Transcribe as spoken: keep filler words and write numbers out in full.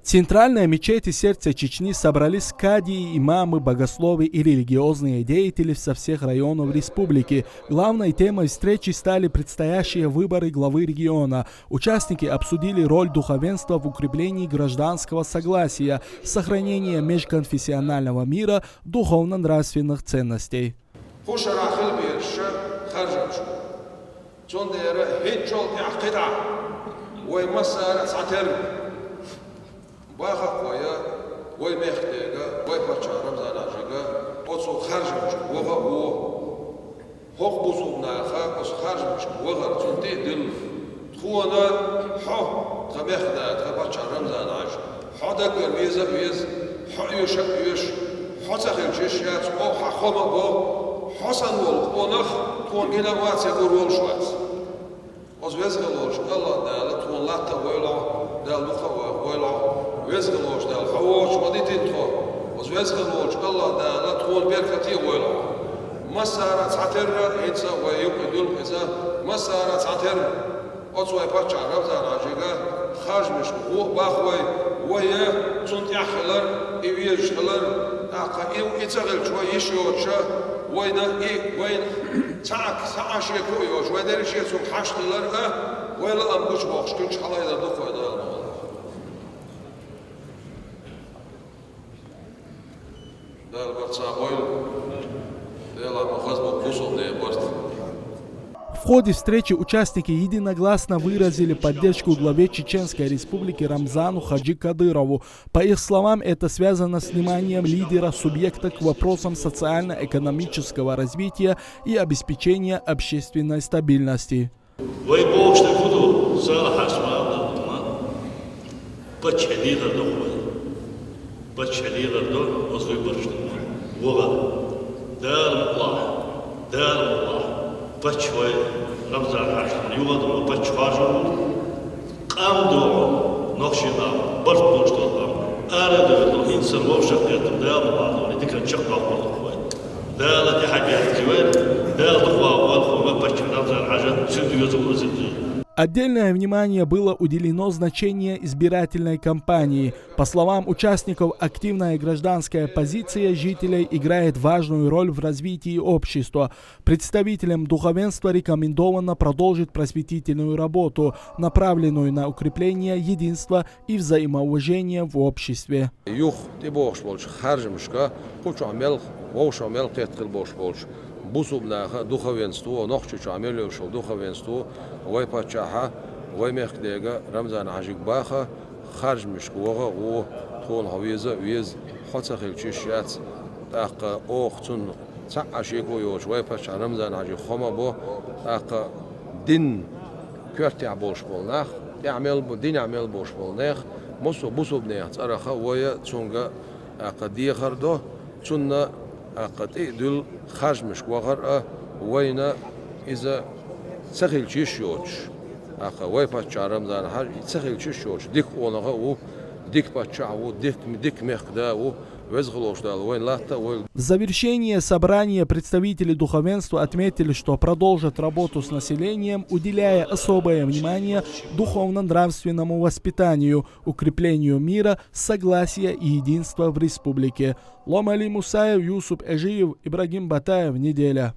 Центральная мечеть и сердце Чечни собрались кади и имамы, богословы и религиозные деятели со всех районов республики. Главной темой встречи стали предстоящие выборы главы региона. Участники обсудили роль духовенства в укреплении гражданского согласия, сохранении межконфессионального мира, духовно-нравственных ценностей. Кху шарахь хила безаш харжамаш. Цундела хӀинцачул тӀаьхьа кхидӀа вай массара а цхьатерра, бахархой, вай мехкдаьга, вай паччахьа Рамзан-Хьажийга, оцу харжамашка ваха а ву. ХӀокху бусулба наха оцу харжамашка вахар цунна тӀе а дилла. Тхуна хьо, тхан мехкда, тхан паччахь Рамзан-Хьажа, хьо даггара веза а веза, хьо оьшу а оьшу, хьо ца хилча йиш яц, оха хьан хӀума а бо, хьо санна волу къонах тхуна гина а вац, я гур волуш вац. Оцу веза хила волчу АллахӀ Дала тхуна латта а войла хьо, Дала дукха а ваха войла хьо, веза хила волчу Дала хьо вогӀуш ма дитина тхо. Оцу веза хила волчу АллахӀ Дала тхуна беркате а войла хьо. Массара а цхьатерра, хӀинца а вай юкъа дуьллу иза, массара а цхьатерра. Оцу вай паччахь Рамзан-Хьажийга харжамашка гӀо а баха вай, вай цунна тӀехь хилар, и везаш хилар, тӀаккха и, и ца хилча вай йиш йоцуша, вайна и, вайна цхьа а, цхьа а шеко а йоцуш, вай дерриш а цунга хьашт хилар а, вай лаам гучубоккхуш хилча хьалайдар ду-кх вай Дала мукъалахь. Дала барт цхьаъ бойла. Дала ма хазбо бусулба ден барт. В ходе встречи участники единогласно выразили поддержку главе Чеченской Республики Рамзану Хаджи Кадырову. По их словам, это связано с вниманием лидера субъекта к вопросам социально-экономического развития и обеспечения общественной стабильности. Вай бохуш дерг хӀун ду, Салахьа Исмаил, ма? Паччахье дехар до вай. Паччахье дехар до, оцу выбораш ду ма. ВогӀар. Дала мукъалахь, Дала мукъалахь. Паччахь вай Рамзан-Хьажа юхадо паччахь хьажа ву. Къам дохьу, нохчийн къам, барт болуш долу къам. Ара а девлла, хӀинца санна вовшах а гӀертар, Дала мукъалахь, и диканна чекхдоккхур ду-кх вай. Дала тӀаьхьа гӀертий вай, Дала дукха вахавойла хьуна паччахь Рамзан-Хьажа, цуьнан доьзал озийта. Отдельное внимание было уделено значению избирательной кампании. По словам участников, активная гражданская позиция жителей играет важную роль в развитии общества. Представителям духовенства рекомендовано продолжить просветительную работу, направленную на укрепление единства и взаимоуважения в обществе. Юха тӀебогӀуш болчу харжамашка, кху чохь мел, вовшах мел кхетта хила болуш болчу бусулба наха духовенство, Нохчийчохь мел йолуш йолу духовенство, вай паччахьа, вай мехкдаьга Рамзан-Хьажийга баха, харжамашка ваха а гӀо, тхуна хьо веза а веза, хьо ца хилча йиш яц, тӀаккха оха цунна цхьа а шеко йоцуш, вай паччахь Рамзан-Хьажийга хӀума а бо, тӀаккха дин коьртехь болуш болу нах, тӀехь мел бу-, динехь мел болуш болу нех, массо а бусулба нехан цӀарах вай цуьнга, тӀаккха, дехар до, цунна, тӀаккха, тӀе а дуьллу харжамашка вахар а, вайна иза ца хилча йиш йоцуш, тӀаккха, вай паччахь Рамзан-Хьажа ца хилча йиш йоцуш, дика къонах а ву, дика паччахь а ву, дика, дика мехкда а ву, веза хила волчу Дала вайна латта а войла. В завершение собрания представители духовенства отметили, что продолжат работу с населением, уделяя особое внимание духовно-нравственному воспитанию, укреплению мира, согласия и единства в республике. Ломали Мусаев, Юсуп Эжиев, Ибрагим Батаев, «Неделя».